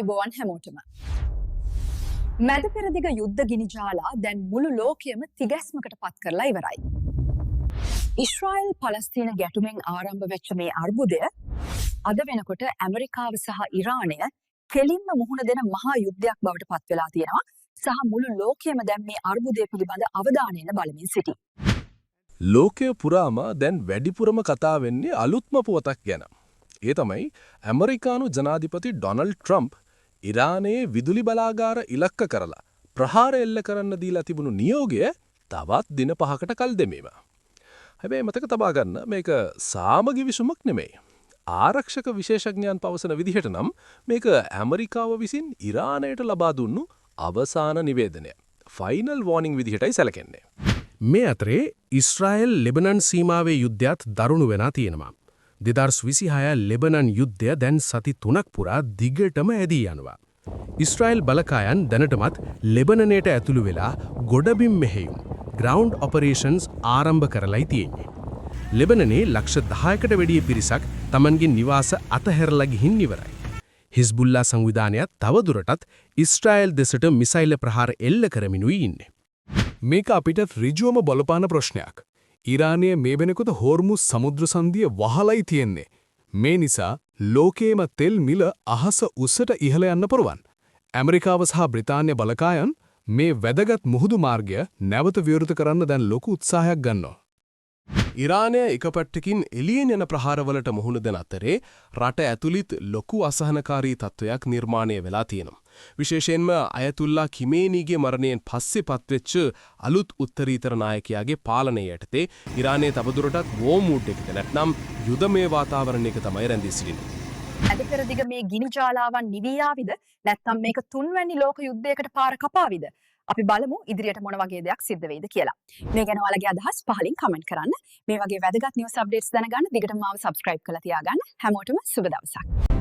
ආයුබෝවන් හැමෝටම. මැද පෙරදිග යුද්ධ ගිනි ජාලා දැන් මුළු ලෝකයම තිගැස්මකට පත් කරලා ඉවරයි. ඊශ්‍රායල් පලස්තීන ගැටුමෙන් ආරම්භ වෙච්ච මේ අර්බුදය අද වෙනකොට ඇමරිකාව සහ ඉරානය කෙලින්ම මුහුණ දෙන මහා යුද්ධයක් බවට පත් වෙලා තියෙනවා සහ මුළු ලෝකයම දැන් මේ අර්බුදය පිළිබඳ අවධානයෙන් බලමින් සිටී. ලෝකය පුරාම දැන් වැඩිපුරම කතා වෙන්නේ අලුත්ම පුවතක් ගැන. ඒ තමයි ඇමරිකානු ජනාධිපති ඩොනල්ඩ් ට්‍රම්ප් ඉරානයේ විදුලි බලාගාර ඉලක්ක කරලා ප්‍රහාර එල්ල කරන්න දීලා තිබුණු නියෝගය තවත් දින 5කට කල් දෙමීම. හැබැයි මතක තබා ගන්න, මේක සාම ගිවිසුමක් නෙමෙයි. ආරක්ෂක විශේෂඥයන් පවසන විදිහට නම් මේක ඇමරිකාව විසින් ඉරානයට ලබා දුන්නු අවසාන නිවේදනය, ෆයිනල් වෝනිං විදිහටයි සැලකෙන්නේ. මේ අතරේ ඊශ්‍රායල් ලෙබනන් සීමාවේ යුද්ධයත් දරුණු වෙලා තියෙනවා. 2026 ලෙබනන් යුද්ධය දැන් සති 3ක් පුරා දිගටම ඇදී යනවා. ඊශ්‍රායල් බලකායන් දැනටමත් ලෙබනනයට ඇතුළු වෙලා ගොඩබිම් මෙහෙයුම්, ග්‍රවුන්ඩ් ඔපරේෂන්ස් ආරම්භ කරලයි තියෙන්නේ. ලෙබනනේ ලක්ෂ 10කට වැඩිය පිරිසක් තමන්ගේ නිවාස අතහැරලා ගිහින් ඉවරයි. හිස්බුල්ලා සංවිධානයත් තවදුරටත් ඊශ්‍රායල් දෙසට මිසයිල් ප්‍රහාර එල්ල කරමිනුයි ඉන්නේ. මේක අපිට ඍජුවම බලපාන ප්‍රශ්නයක්. ඉරානය මේ වෙනකොට හෝර්මුස් සමුද්‍ර සන්ධිය වහලයි තියෙන්නේ. මේ නිසා ලෝකයේම තෙල් මිල අහස උස්සට ඉහළ යන්න පුළුවන්. ඇමරිකාව සහ බ්‍රිතාන්‍ය බලකායන් මේ වැදගත් මුහුදු මාර්ගය නැවත විවෘත කරන්න දැන් ලොකු උත්සාහයක් ගන්නවා. ඉරානය එක පැත්තකින් එළියෙන් යන ප්‍රහාරවලට මුහුණ දෙන අතරේ රට ඇතුළෙත් ලොකු අසහනකාරී තත්ත්වයක් නිර්මාණය වෙලා තියෙනවා. විශේෂයෙන්ම අයතුල්ලා ඛමේනීගේ මරණයෙන් පස්සේ පත්වෙච්ච අලුත් උත්තරීතර නායකයාගේ පාලනය යටතේ ඉරානය තවදුරටත් වෝ මෝඩ් එකක නැත්නම් යුදමය වාතාවරණයක තමයි රැඳී සිටින්නේ. මැද පෙරදිග මේ ගිනි ජාලාවන් නිවී යාවිද, නැත්නම් මේක තුන්වැනි ලෝක යුද්ධයකට පාර කපාවිද? අපි බලමු ඉදිරියට මොන වගේ දෙයක් සිද්ධ වෙයිද කියලා. මේ ගැන ඔයාලගේ අදහස් පහලින් කමෙන්ට් කරන්න. මේ වගේ වැදගත් නිවුස් අප්ඩේට්ස් දැනගන්න දිගටම මාව සබ්ස්ක්‍රයිබ් කරලා තියාගන්න. හැමෝටම සුබ දවසක්.